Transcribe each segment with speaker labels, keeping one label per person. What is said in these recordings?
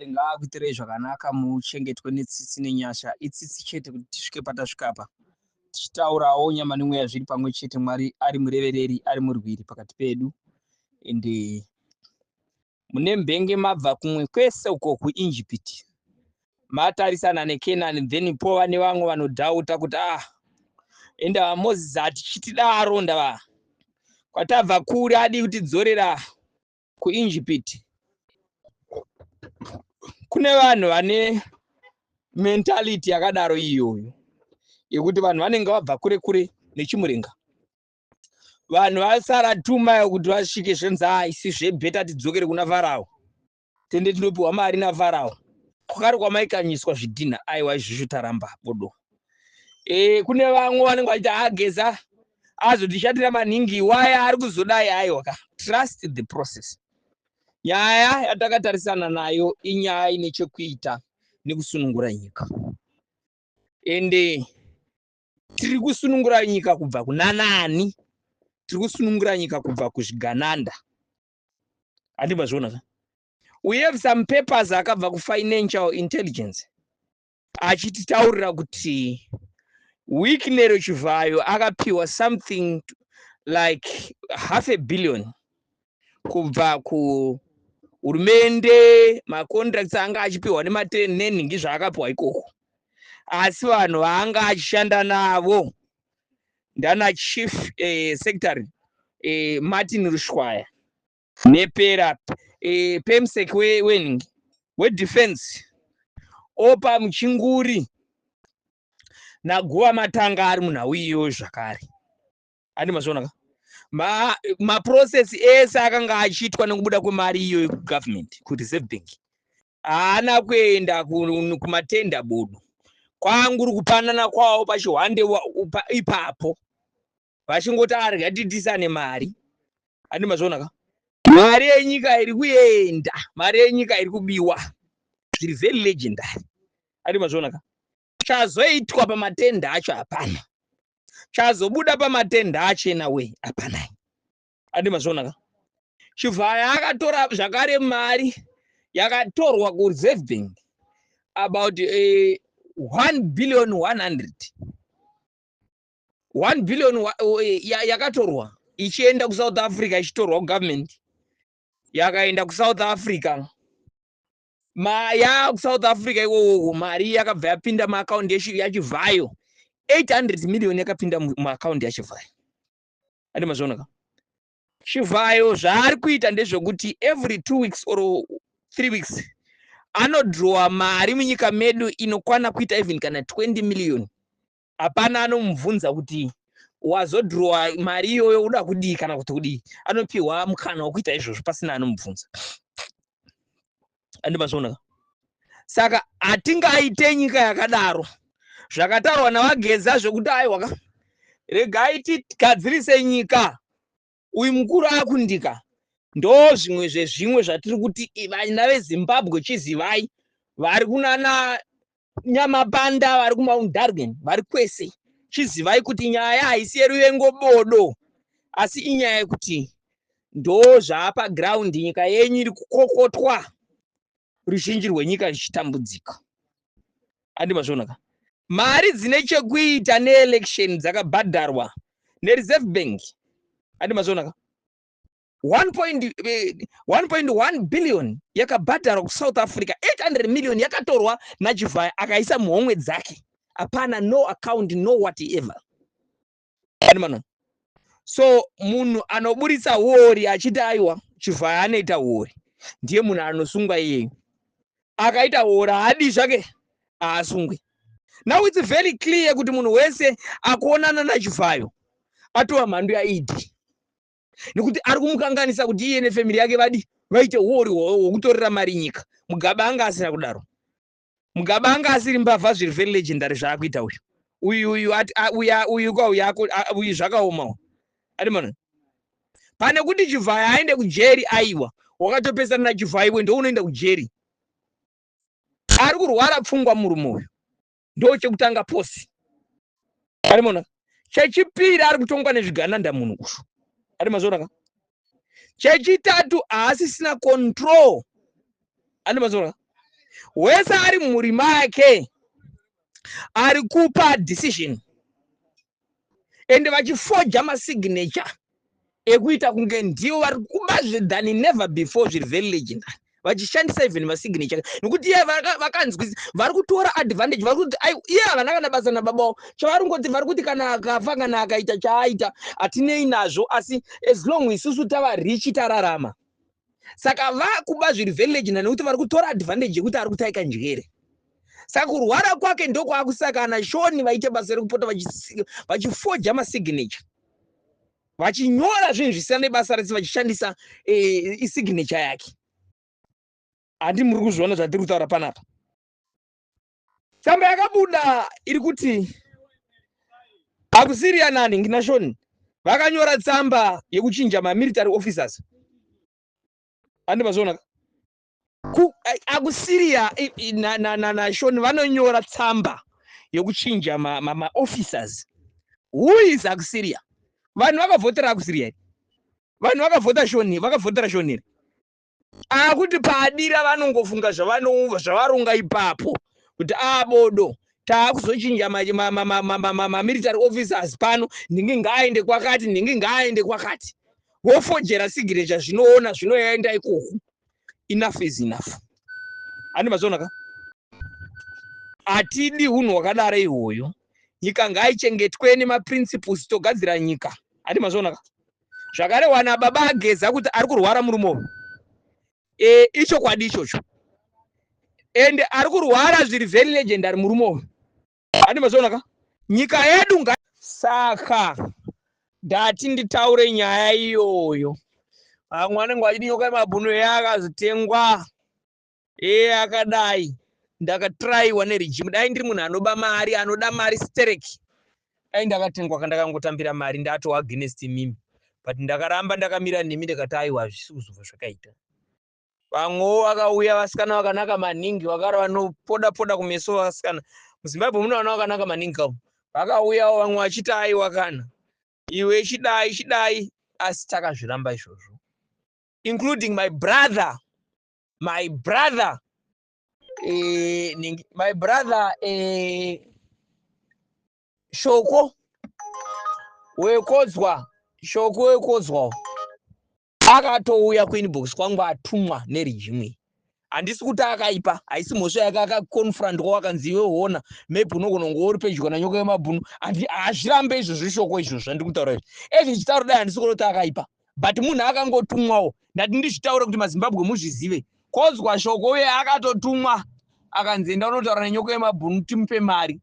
Speaker 1: Ngaakuitirei zvakanaka, muchengetwe netsitsi nenyasha. Itsitsi chete kuti tisvike patasvika apa, tichitaurawo nyama nemweya zviri pamwe chete. Mwari ari murevereri, ari murwiri pakati pedu. Ende mune mbenge mabva kumwe kwese uko kuIjipiti, matarisana neKenani, then pova nevamwe vanodhauta kuti, "Ah, endava Moses atichitidaro, ndava kwatabva kuri, adi kutidzorera kuIjipiti." Kune vanhu vane mentality yakadaro iyoyo, yekuti vanhu vanenge vabva kure kure nechimurenga, vanhu vasara 2 mile kuti vasvike, zvenzi, "Ah, isi zvebetter tidzokere kuna Farao, tende tinopiwa mari naFarao." Kwakari kwamaikanyiswa zvidhinha. Aiwa, izvozvo taramba bodo. Kune vamwe vanenge vachiti, "Ageza azotishatira maningi, waya ari kuzodai." Aiwa ka, trust the process. Nyaya yatakatarisana nayo inyaya ine chekuita nekusunungura nyika. Ende tiri kusunungura nyika kubva kuna nani? Tiri kusunungura nyika kubva kuzvigananda, handibva zviona ka? We have some papers akabva kuFinancial Intelligence achititaurira kuti Wicknell Chivhayo akapiwa something like half a billion kubva kuhurumende, macontracts anga achipiwa nenhingi zvaakapiwa ikoko. Asi vanhu vaanga achishanda navo ndana chief secretary Martin Rushwaya nepera permsec wenhingi wedefense, Opa Muchinguri naGuva Matanga ari munhau iyoyo zvakare. Handi mazviona ka? Maprocess ese akanga achiitwa nekubuda kwemari iyoyo kugovernment, kuReserve Bank, haana kuenda kumatender board. Kwanguri kupanana kwavo pachihwande ipapo, vachingoti arya titisane mari. Handi mazviona ka? Mari yenyika iri kuenda, mari yenyika iri kubiwa zviri very legendary. Handi mazviona ka? Chazoitwa pamatender acho hapana, chazobuda pamatender acho enawe hapana. Handi mazviona ka? Chivhaya akatora zvakare mari yakatorwa kuReserve Bank, about 1 billion 100, 1 billion yakatorwa ichienda kuSouth Africa, ichitorwa kugovernment, yakaenda kuSouth Africa. Ma ya kuSouth Africa ikokoko, mari yakabva yapinda muakaundi yaChivhayo. 800 million yakapinda muakaundi yaChivhayo. Andi mazviona ka? Chivhayo zvaari kuita ndezvekuti every 2 weeks or 3 weeks anodrowa mari munyika medu inokwana kuita even kana 20 million. Hapana anomubvunza kuti wazodrowa mari iyoyo uda kudii kana kuti kudii. Anopiwa mukana wekuita izvozvo pasina anomubvunza. Andi mazviona ka? Saka hatingaite nyika yakadaro. Zvakataurwa naVaGeza zvekuti, "Aiwa ka, regai tigadzirise nyika, uyu mukuru akundika," ndo zvimwe zvezvimwe zvatiri kuti vana veZimbabwe chizivai. Vari kunana Nyamapanda, vari kuMount Darwin, vari kwese, chizivai kuti nyaya haisi yeruvengo bodo, asi inyaya yekuti ndo zvaapa ground. Nyika yenyu iri kukokotwa, ruzhinji rwenyika richitambudzika. Handi mazviona ka? Mari dzine chekuita neelection dzakabhadharwa neReserve Bank, handi mazviona ka? 1.1 billion yakabhadharwa kuSouth Africa, 800 million yakatorwa naChivhaya akaisa muhomwe dzake. Hapana no account, no whatever. Mana so munhu anoburitsa uori achiti, "Aiwa, Chivhaya anoita uori," ndiye munhu anosungwa iyeyo. Akaita uori haadi zvake, haasungwi. Now it's very clear kuti munhu wese akuonana naChivhayo atova mhandu yaidi, nekuti ari kumukanganisa kuti iye nefamily yake vadi vaite uori hwokutorera mari nyika. Mugabe anga asina kudaro. Mugabe anga asiri mbavha zviri very legendary zvaakuita uyu. Uyu uyu uyu kwa uyu zvakaomawo. Ati mana pane kuti Chivhaya aende kujeri, aiwa, wakatopesana naChivhaya, iwe ndo unoenda kujeri. Ari kurwara pfungwa murume uyu, ndo chekutanga posi ari mona. Chechipiri, ari kutongwa nezvigananda munhu uyu. Ari mazviona ka? Chechitatu, haasisina control. Andi mazviona? Wese ari mumhuri make ari kupa decision, ende vachifoja masignature ekuita kunge ndivo vari kuba than never before. Zviri very legendary, vachishandisa even masignature, nekuti iye vakanzwisi vari kutora advantage. Vari kuti iye havana kana basa nababa wavo. Chavari ngoti, vari kuti kana akafa, kana akaita chaaita, hatinei nazvo, asi as long isusu tava richi, tararama. Saka vakuba zviri very legendary, nekuti vari kutora advantage yekuti ari kutaika njere. Saka kurwara kwake ndokwaakusaka ana Shoni vaite basa rekupota vachifoja masignature, vachinyora zvinhu zvisina nebasa rese, vachishandisa isignature yake. Handi muri kuzviona zvatiri kutaura panapa? Tsamba yakabuda iri kuti akusiriya nani nginashoni vakanyora tsamba yekuchinja mamilitary officers. Handi mazviona? Akusiriya nashoni vanonyora tsamba yekuchinja maofficers. Who is Akusiria? Vanhu vakavhotera Akusiria here? Vanhu vakavhota Shoni, vakavhotera Shoni here? Akuti paadira vanongofunga zvavaronga ipapo kuti abodo taakuzochinja mamilitary officers pano, ndingi ngaaende kwakati, ndingi ngaaende kwakati, vofojera signature, zvinoona zvinoenda ikoko. Enough is enough. Handi mazviona ka? Hatidi unhu hwakadaro ihwoyo. Nyika ngaichengetwe nemaprinciples, togadzira nyika. Handi mazviona ka? Zvakarehwa nababa Ageza kuti ari kurwara murume uyu, ichokwadi ichocho, ende ari kurwara zviri very legendary murume uyu. Handi mazviona ka? Nyika yedu nga saka ndati nditaure nyaya iyoyo. Vamwe vanenge vachiti Nyoka yemabhunu yakazotengwa, e akadai. Ndakatraiwa neregime. Dai ndiri munhu anoba mari, anoda mari stereki, dai ndakatengwa, kandakangotambira mari, ndatova against mimi. But ndakaramba ndakamira nemi, ndikati aiwa, hazvisi kuzobva zvakaita. Vamwewo vakauya, vasikana vakanaka maningi, vakara vanopoda poda kumeso. Vasikana muZimbabwe mune vana vakanaka maningi kavo. Vakauyawo vamwe vachiti aiwa, kana iwe chidai chidai, asi takazviramba izvozvo, including my brother, my brother Shoko Wekodzwa. Shoko Wekodzwa akatouya kuinbox kwangu atumwa neregime. Handisi kuti akaipa, haisi mhosva yake. Akaconfrontwa, akanzi iwe hona, maybe unogona kunge uri pedyo naNyoka yemabhunu. Hazvirambe izvozvo Shoko, izvozvo zvandiri kutaura izvi. Ezvi ndichitaura dai, handisi kuona kuti akaipa, but munhu akangotumwawo. Ndati ndizvitaure kuti maZimbabwe muzvizive. Kodzwa Shoko uye akatotumwa, akanzi enda unotaura nenyoka yemabhunu, timupe mari.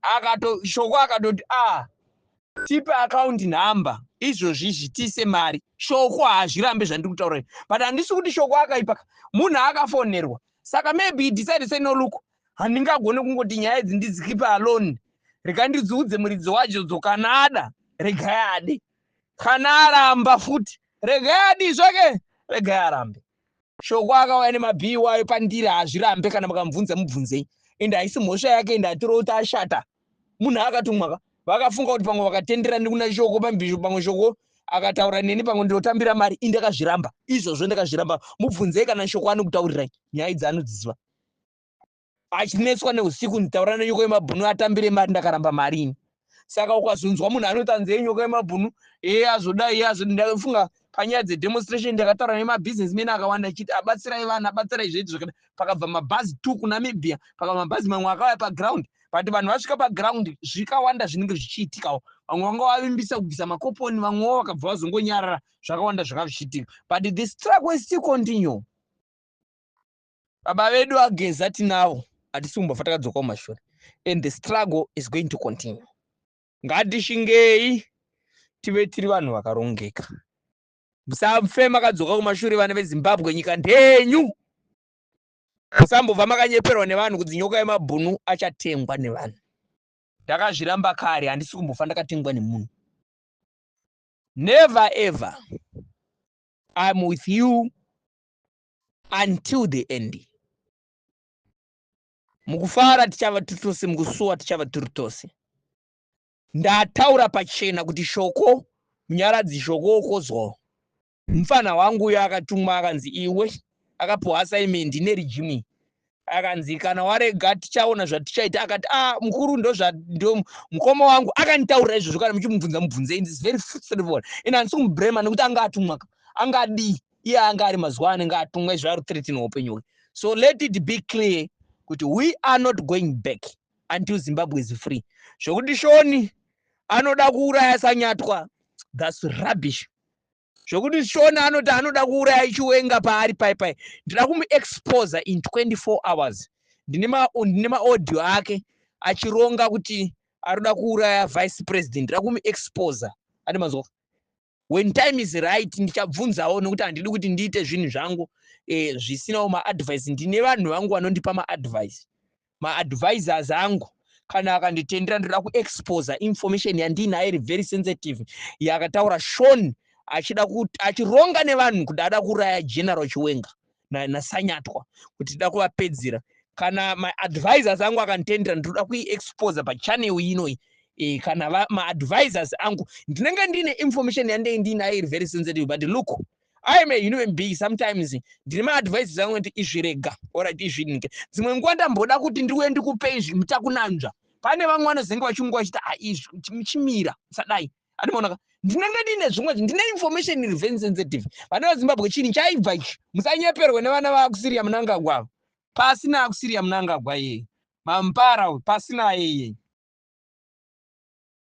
Speaker 1: Akato Shoko akatoti, a ah, tipe account number izvozvi izvi, tiise mari. Shoko haazvirambe zvandiri kutaura izvi, but handisi kuti Shoko akaipa. Munhu akafonerwa, saka maybe he decide say, "No, look, handingagone kungoti nyaya idzi ndidzikeepe alone. Rega ndidziudze muridzi wadzo. Kana ada, regai ade. Kana aramba futi, regai adi zvake, regai arambe." Shoko akauya nemabhii wayo pandiri, haazvirambe. Kana makamubvunza, mubvunzei. Ende haisi mhosva yake, ende hatiro kuti ashata. Munhu akatumwa ka. Vakafunga kuti pamwe vakatendera ndikuna Shoko pambisho, pamwe Shoko akataura neni, pamwe ndinotambira mari. Indakazviramba izvozvo, ndakazviramba. Mubvunzei kana Shoko anokutaurirai nyaya idzi, anodziziva. Achinetswa neusiku, nditaura nenyoka yemabhunu atambire mari, ndakaramba mari ini. Saka ukazonzwa munhu anoti anzei Nyoka yemabhunu iye azodai, iye azodi, ndafunga panyaya dzedemonstration ndakataura nemabusinessmen akawanda achiti abatsirai vanhu, abatsirai zveiti zvakadai. Pakabva mabhazi 2 kuNamibia, pakabva mabhazi mamwe akauya paground, but vanhu vasvika paground zvikawanda zvinenge zvichiitikawo. Vamwe vanga vavimbisa kubvisa makoponi, vamwewo vakabva vazongonyarara. Zvakawanda zvanga zvichiitika, but the struggle is still continue. Baba vedu Ageza tinavo, hatisi kumbofa takadzoka kumashure, and the struggle is going to continue. Ngatishingei, tive tiri vanhu vakarongeka. Musafe makadzoka kumashure, vana veZimbabwe. Nyika ndenyu. Musambobva makanyeperwa nevanhu kuti Nyoka yemabhunu achatengwa nevanhu. Ndakazviramba kare, handisi kumbofa ndakatengwa nemunhu. Never ever. I'm with you until the end. Mukufara tichava tiri tose, mukusuwa tichava tiri tose. Ndataura pachena kuti Shoko, Munyaradzi Shoko Okozwa, mufana wangu uyo akatumwa, akanzi iwe, akapiwa assignment neregime. Akanzi, "Kana warega, tichaona zvatichaita." Akati, "A ah, mukuru, ndo mukoma wangu akanditaurira izvozvo. Kana muchimubvunza, mubvunzei." It's very straightforward. Ine handisi kumublame nekuti anga atumwa. Anga adii? Iye anga ari mazuva anenge atumwa izvo, ari threaten upenyu hwake. So let it be clear kuti we are not going back until Zimbabwe is free. Zvokuti Shoni anoda kuuraya Sanyatwa, that's rubbish. Zvokuti Shoni anoti anoda kuuraya Chiwenga paari pai pai, ndida kumuexposa in 24 hours. Ndine maaudio ake achironga kuti arikuda kuuraya vice president. Ndida kumuexposa ati manzwa. When time is right, ndichabvunzawo, nekuti handidi kuti ndiite zvinhu zvangu zvisinawo maadvice. Ndine vanhu vangu vanondipa maadvice, maadvisors angu. Kana akanditendera, ndoda kuexposa information yandinayo iri very sensitive, yakataura Shon achida achironga nevanhu kuti ada kuuraya General Chiwenga naSanyatwa, kuti tida kuvapedzera. Kana maadvisors angu akanditendera, ndoda kuiexposa pachannel inoi. Kana maadvisors angu, ndinenge ndine information yandei ndinayo iri very sensitive. But look, I am a human being. Sometimes ndine maadvisors angu kuti izvirega, alright, izvinike. Dzimwe nguva ndamboda kuti ndiuye ndikupe izvi mutakunanzva. Pane vamwe vanozenge vachunguva vachiti, "Ah, izvi chimira, usadai." Andimaonaka, ndinenge ndine zvimwe, ndine information iri very sensitive. Vana veZimbabwe, chinhu chaibva ichi, musanyeperwe nevana vaAuxillia Mnangagwa. Pasina Auxillia Mnangagwa iyeye, mampara pasina iyeye.